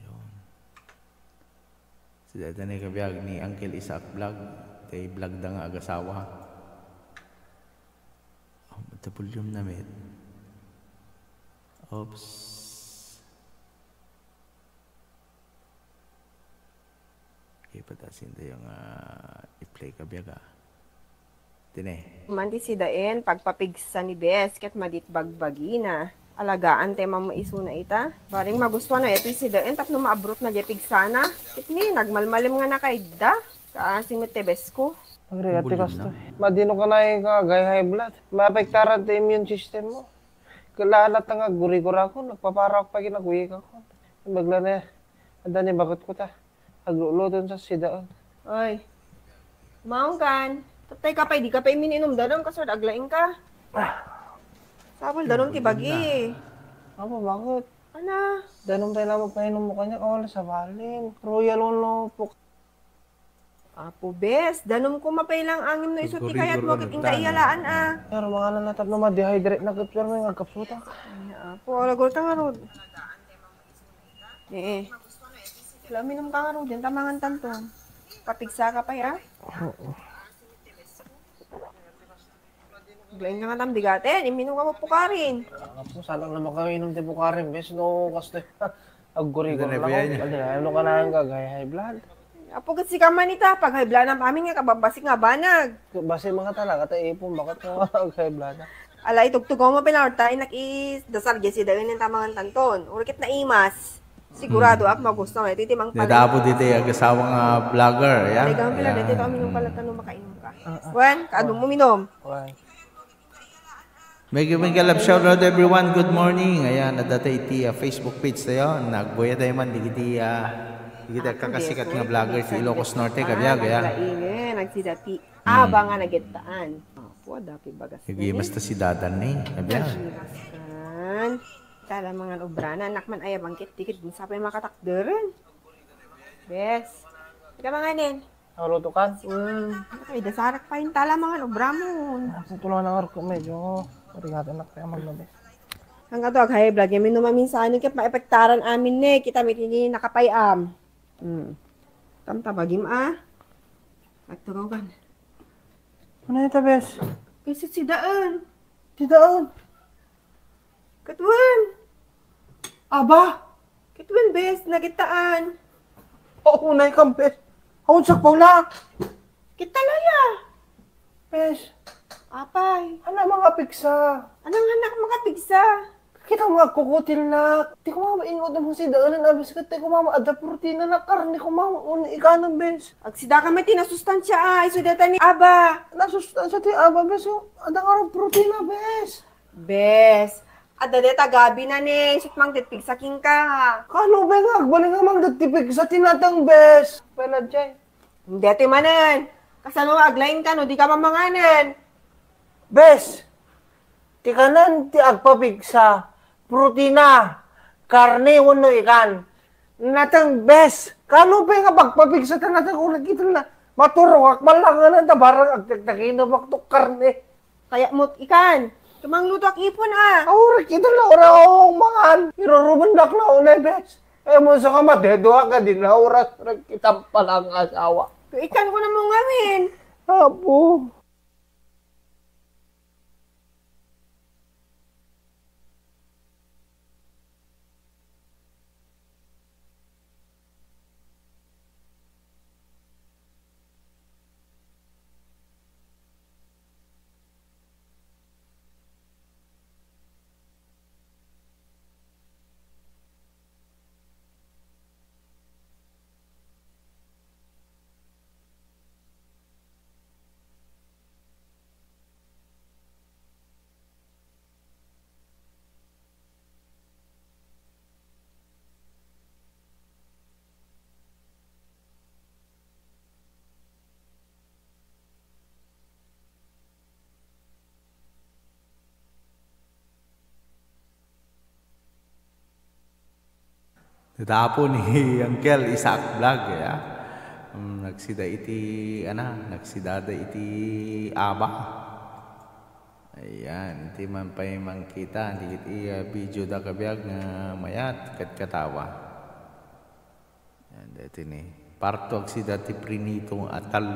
Yun. So, dayta ni kabiag ni Uncle Isaac Vlog. Tay vlog da nga agasawa. Oh, ba't volume na, met? Oops. Okay, patasin tayo nga i-play kabiag, ah. Tine. Manti si Daen, pagpapigsa ni Bes, ket madit bagbagina. Alagaan te mamma isuna ita. Baring magustuhan na ito si Daen, tapno maabrot na di pigsana. Itni, nagmalmalim nga nakaidda. Kaasi met ti Bes ko. Agri, ati kasto. Madino ka na ka gay high blood. Maapektaran ti immune system mo. Kailangan na nga gurigura ko, nagpaparak pa ginaguyik ako. Bagla na, anda ni bakit ko ta. Agluluton sa sidaon. Oy. Maong kan. Tatay ka pay, di ka pay mininom danum, kasod aglaing ka. Sabol danum ti bagi. Apo, bakit? Ana? Danum tayo lang magpainom mo kanya, kawala sa balin. Royal Uno, puk- Apo, bes, danum ko mapay lang angin no isu ti kayat mo ket inta iyalaan, ah. Pero mga na tapno ma-dehydrate na ket pero may ngagkapsuta. Ay, apo, alagor ta nga rod. Eh, eh. Wala, minum ka nga rod, yan tamangan tanto. Kapigsa ka pa, ya? Oo. Glaing ka nga tam bigaten, iminum ka mo pukarin. Apo, sana na makainom ti pukarin, bes, no, kasto. Agguri ko lang. Ano ka na ang gagay high blood? Apo, kat si ka man ita, pag high blood ang amin nga, kababasik nga banag. Basi mga talaga, ta ipon, bakit nga high blood? Ala, itugtugaw mo pay la, orta, inak, idasar, jay sidaen ta mangan tanton. Uray ket naimas. Sigurado ak magusto nga iti, iti mangpalay. Dida apo didi agasawa nga vlogger, ya? Talagang pila, dito kami nung pala tanong makainom ka. Wen, kaadum mo minom. Wen. Mega, mega love shout out, everyone. Good morning. Ayan, adda iti, ah, Facebook page tayo. Nagbuya tayo man, digiti, ah, digiti kakasikat nga vlogger ti Ilocos Norte, kabiag, ayan. Nagsidati. Aba nga nagettaan. Apo, adda pay bagas. Sige, basta si Dadan ni, kabiag. Nagsiras kan. Tala mangan obrana, anak man aya bangkit, tikid, sapay makatakderen. Bes. Ika manganen. Naluto kan? Wow. Ay, dasarak pa yung tala mangan obramon. Ang tutulo na nga ko medyo marigatan na kaya maglabi. Ang ato, ag-high blood, yamin no maminsan, ket maepektaran amin ne, kita mi tini nakapayam. Hmm. Tamtabagim, ah. Agtugaw kan. Ano ita, bes? Kasi si Daan. Si Daan? Katwan. Aba? Katwan, bes, nagettaan. Oo, nay kan, bes. Awan sa paula. Kita laya. Bes. Apay. Ano mga pigsa? Anong anak mga pigsa? Kita mo agkukutil na. Di ko mamaingot mo si Daan, abis ka, di ko mama, ada protina na karne ko mama, un ikanan, bes. Agsida kami ti nasustansya, ay, so data ni Aba. Nasustansya ti Aba, bes, oh. Ada nga rin protina, bes. Bes, adda deta gabi na ne, isut' mangdetpigsa kenka. Kano, be, nga agbalin nga mangdetpigsa ti natang, bes? Pwela, Jay. Deti manen. Kasano nga aglaing ka no di ka mamanganen? Bes, ti kanen ti agpapigsa, protina, karne wenno ikan. Natang, bes, kano, be, nga pagpapigsa ta natang, ulit kita na. Maturogak man lang nga nanta, barang agtagtagina bakto karne. Kaya mo't ikan. Tumangluto ak ipon, ah. Aw, rek, ito na, ora, oh, mangan. Iruruman na, Clown, eh, bes. Eh, mo sa kamadedo, ah, ka din na, oras, rek, kitang palang asawa. Ikan ko na mo ngamin. Apo. Dida apo ni Uncle Isaac Vlog, ya. Mm, nagsida iti, ana, nagsidada iti aba. Ayan, iti man pay mangkita, dagiti, ah, video da kabiag nga mayat, ket katawa. Yan, daytoy ni. Parto agsida ti prinito nga atal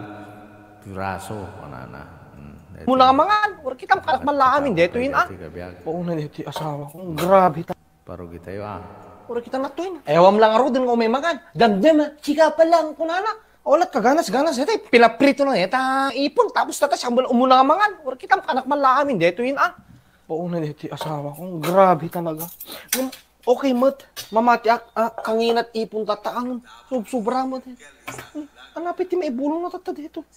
piraso, kunana. Mm, daytoy. Muna nga mangan, uray kitam kanak man lamin, daytoy, ah. Daytoy kabiag. Oo na, daytoy asawa ko. Grabe ta. Parugi tayo, ah. Uray kita na to, eh. Ewam lang aruden nga umay mangan. Damdam, ah. Chika pa lang, kunana. Ulat ka, ganas, ganas. Ito, pinaprito na, eh. Ta, ipon, tapos tata, siyambal, umuna nga mangan. Uray kitam kanak man lamin, daytoy, ah. Oo na, daytoy asawa ko. Grabe talaga. Okay met, mamati ak, ah, kanginat ipon tatta, ang sub-, sobra met. Hmm, anapit ti maibulong na tatta dito.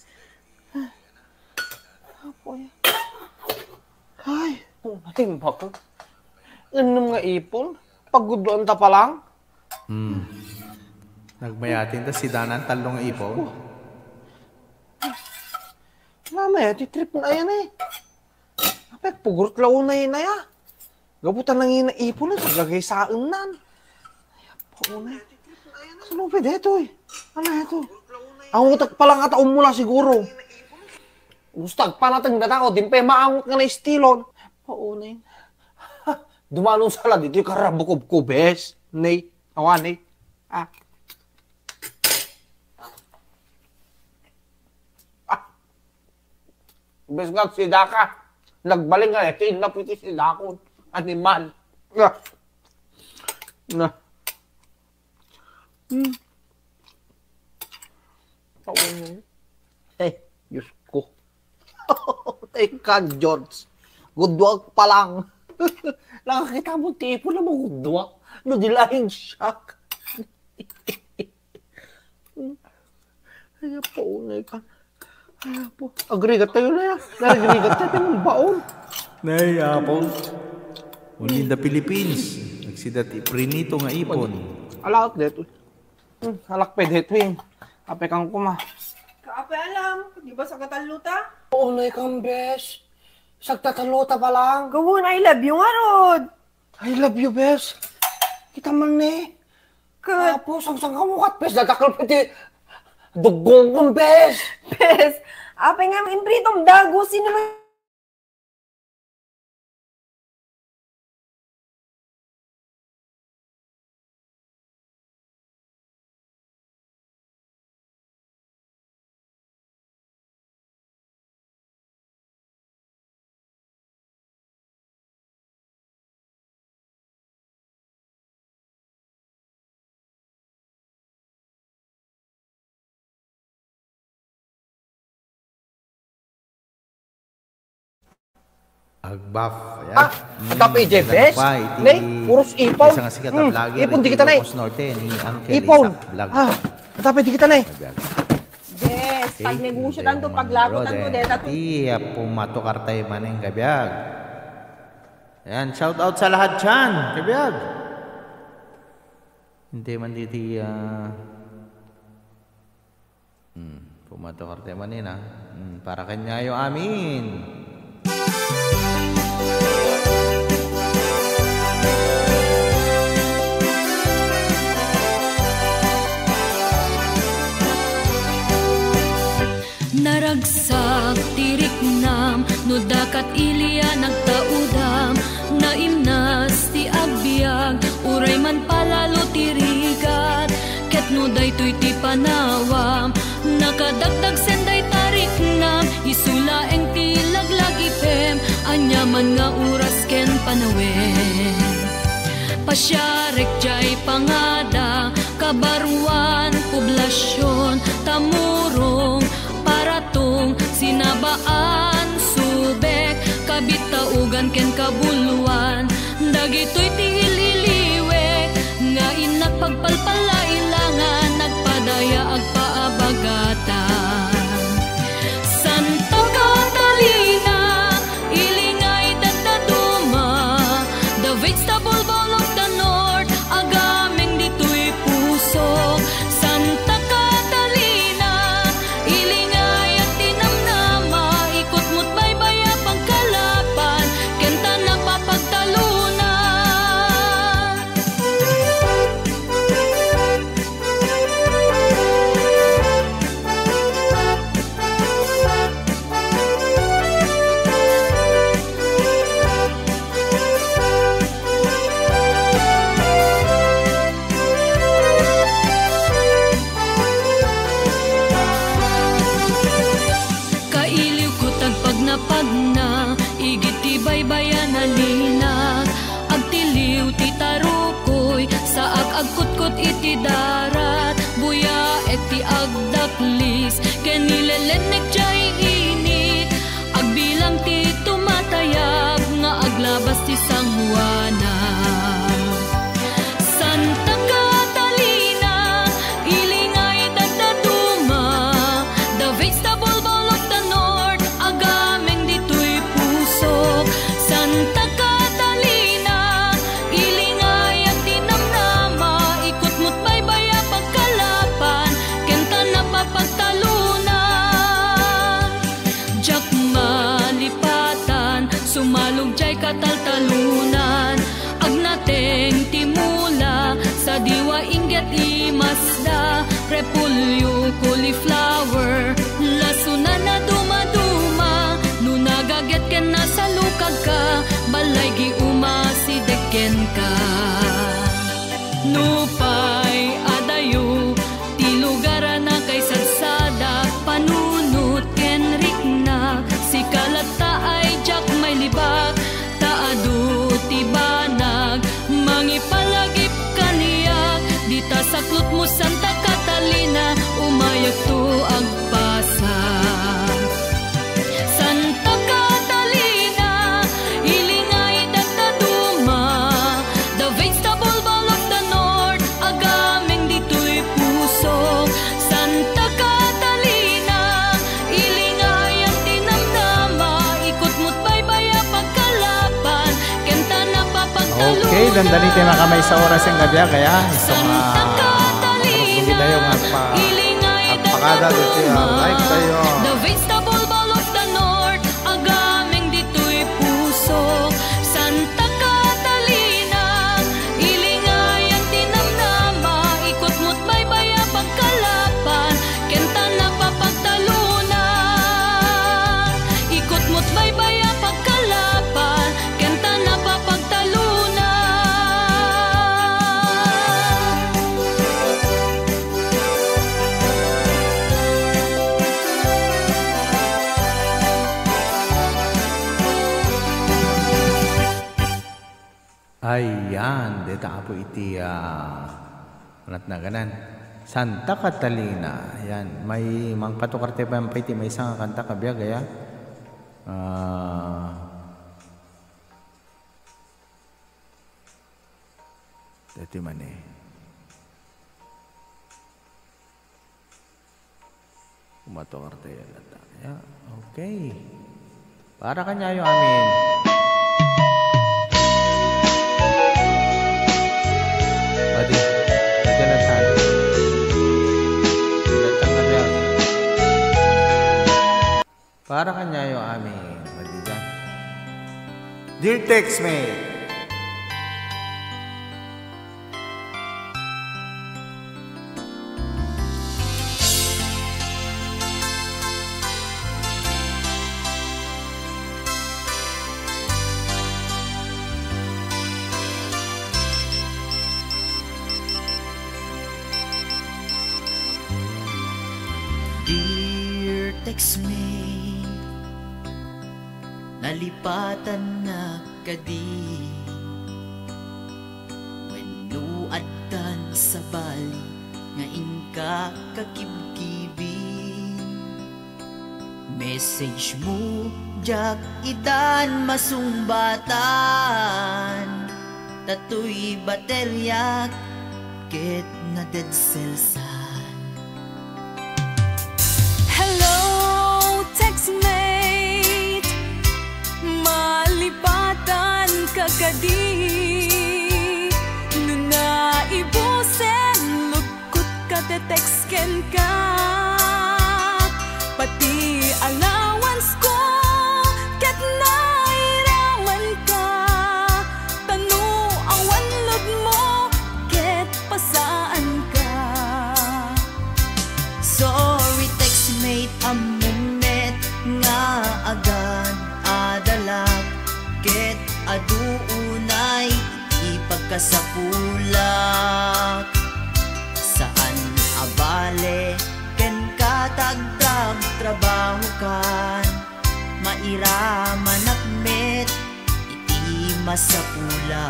Apo, ay. Ay, oh, natimbak. Ennem nga ipon, pagudloan ta pa lang. Hmm. Nagmayatin ta si Danan, tallo nga ipon. Namaya, ti trip na ayan eh. Apay, pugurot la unay na ya. Gapu ta nangina ipon na, gagaysaen nan. Ay, apo na. Saan mo pwede ito eh? Ano ito? Ang utak pala nga taon mo na siguro. Gusto agpanateng data ko, din pa maangot nga na estilon. Apo na yun. Dumanong sala dito yung karabukub ko, bes. Nay, awan eh. Ah. Ah. Bes nga sidaka. Nagbaling nga, ito yung napiti sidakon. Animal. Na. Na. Hmm. Ay, Diyos ko. Ay, kan, George. Gudduak pa lang. Nakakita mo ti ipon na magudduak. No, di laing siak. Ay, apo, unay ka. Ay, apo. Agrigat tayo na yan. Nagrigat tayo ng baon. Nay, apo. Only in the Philippines. Nagsida ti prinito nga ipon. Alaot dito. Hmm, alak pwede ito eh. Ape kang kuma. Kaape alam, di ba sa katalluta? Oo, nay kang bes. Sagtatalluta pa lang. Gawon, I love you nga, Rod. I love you, bes. Kita man ni. Kat- Apo, sangsang ka mo kat, bes. Dadakkel pa ti dugong kong, bes. Bes, apay nga, impritom dago. Sino man Agbaf. Ayan. Ah, mm, tapay Jebes? Nay, puros ipon. Isa nga sikat a vlogger, ipon di kita, Nay. Norte, ni Uncle Isaac Vlog. Ah, tapay di kita, Nay. Yes, pagnegosyo tanto, paglago tanto, deta to. Iya, pumato kartay maning kabiag. Ayan, shout out sa lahat dyan, kabiag. Hindi man diti, ah, hmm, pumato kartay manin, ah. Hmm, para kanyayo amin. Naragsak ti riknam, no dakat ilia nagtaudam, naimnas ti agbiag, uray man palalo ti rigat, ket no daytoy ti panawam, nakadagdag sen dayta riknam, isu laeng ti laglagipem, aniaman nga oras ken panawen. Pasiarek jay pangada, Kabaruan, Poblacion, Tamurong, Paratong, Sinabaan, Subec, Cabit, Taugan, ken Cabuluan. Dagitoy ti il-iliwek nga innak pagpalpalailangan, nagpadaya agpaabagatan. Santa Catalina, Ilingay, Dadaduma, the vegetable bowl of the north, agameng ditoy pusok. Santa Catalina, Ilingay, agtinamnama, ikutmot baybay a pangkalapan, ken ta napapagtalunan. Kailiwko ti agpagnapagna, igid ti baybay a nalinak. Agtiliw ti tarukoy, saak agkutkot iti darat. Buyaek ti agdaklis, ken ilelennek jay init. Agbilang ti tumatayab nga aglabas ti sangoanan. Santa Catalina, Ilingay, Dadaduma, the vegetable bowl of the north, agameng ditoy pusok. Santa Catalina, Ilingay, agtinamnama, ikutmot baybay a pagkalapan, ken ta napapagtalunan. Diak malipatan, sumalog jay kataltalunan. Agnateng ti mula, sadiwa, inggit, imasda, repolyo, cauliflower, lasona, nadumaduma. No nagaget ken nasalukagka, balay, giuma, sideg kenka. Nupay adayo ti lugar a nakaisadsadak, panunot ken riknak, sika latta ay diak mailibak, ta adu ti banag mangipalagip kaniak. Dita saklotmo, Santa Catalina, umayakto agpasak. Santa Catalina, Dagiti makamaysa oras nga biag, kaya isu nga, ah, rugbitayo nga agpa-, agpakada ditoy, ah, live tayo. The vegetable ball of the north, agameng ditoy puso. Santa Catalina, ilingayan ti namnama, ikutmo't baybay a pagkalapan, ken ta napapagtalunan. Ikutmo't baybay a pagkalapan, ken ta napapagtalunan. Ayan, deta apo iti, ah, natnaganan. Santa Catalina. Ayan, may mangpatukar tayo pa iti maysa nga kanta, kabiag, aya. Ah, Dati man eh. Umato nga tayo latta. Ya, okay. Para kaniayo amin. Pwede. Pwede na tayo. Pwede na tayo. Para kaniayo amin, madigan. Dear Textmate, Dear Textmate, nalipatannak kadi? Wenno addan sabali nga inka kakibkibi? Message mo diak itan masungbatan, ta toy bateriak ket nadedselsan. Hello, Textmate! Malipatan ka kadi? No naibusen, lugkot ka, te-text kenka. Pati allowance ko, ket nairaman ka. Ta no awan load mo, ket pasaanka. Sorry, Textmate, ammom met nga agad-adalak, ket adu unay ipagkasapulak. Saan a bale, kenka ta agtrabtrabahokan, mairamanak met iti masapulak.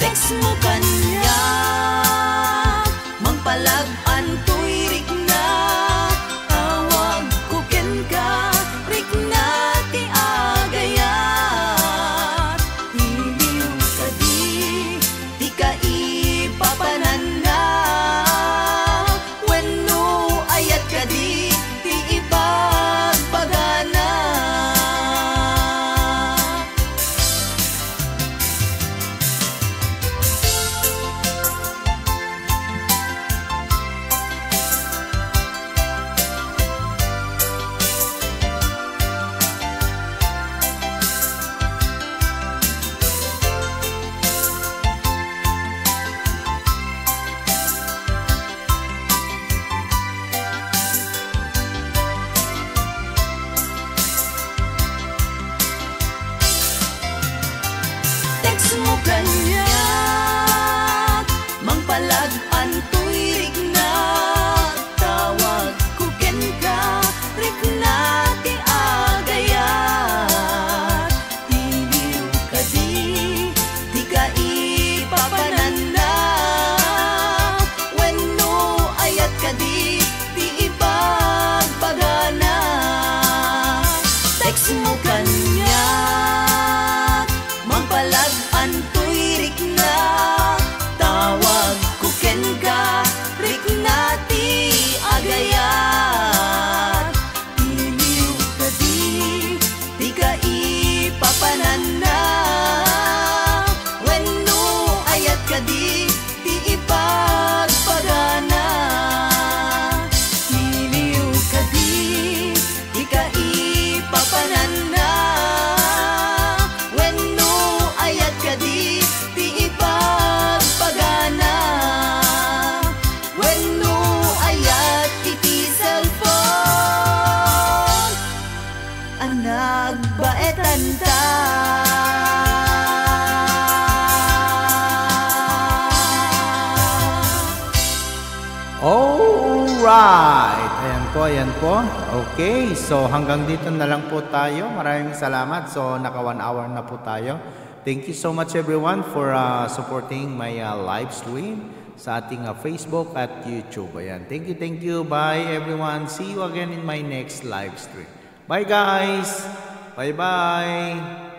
Text mo kaniak, mangpalag-an toy rikna, tawag ko kenka, rikna ti agayat. Iliw kadi ti kaipapananna, wenno ayat kadi ti ibagbagana? Alright. Ayan po, ayan po. Okay, so hanggang dito na lang po tayo. Maraming salamat. So, naka one hour na po tayo. Thank you so much, everyone, for uh, supporting my uh, live stream sa ating uh, Facebook at YouTube. Ayan. Thank you, thank you. Bye, everyone. See you again in my next live stream. Bye, guys. Bye-bye.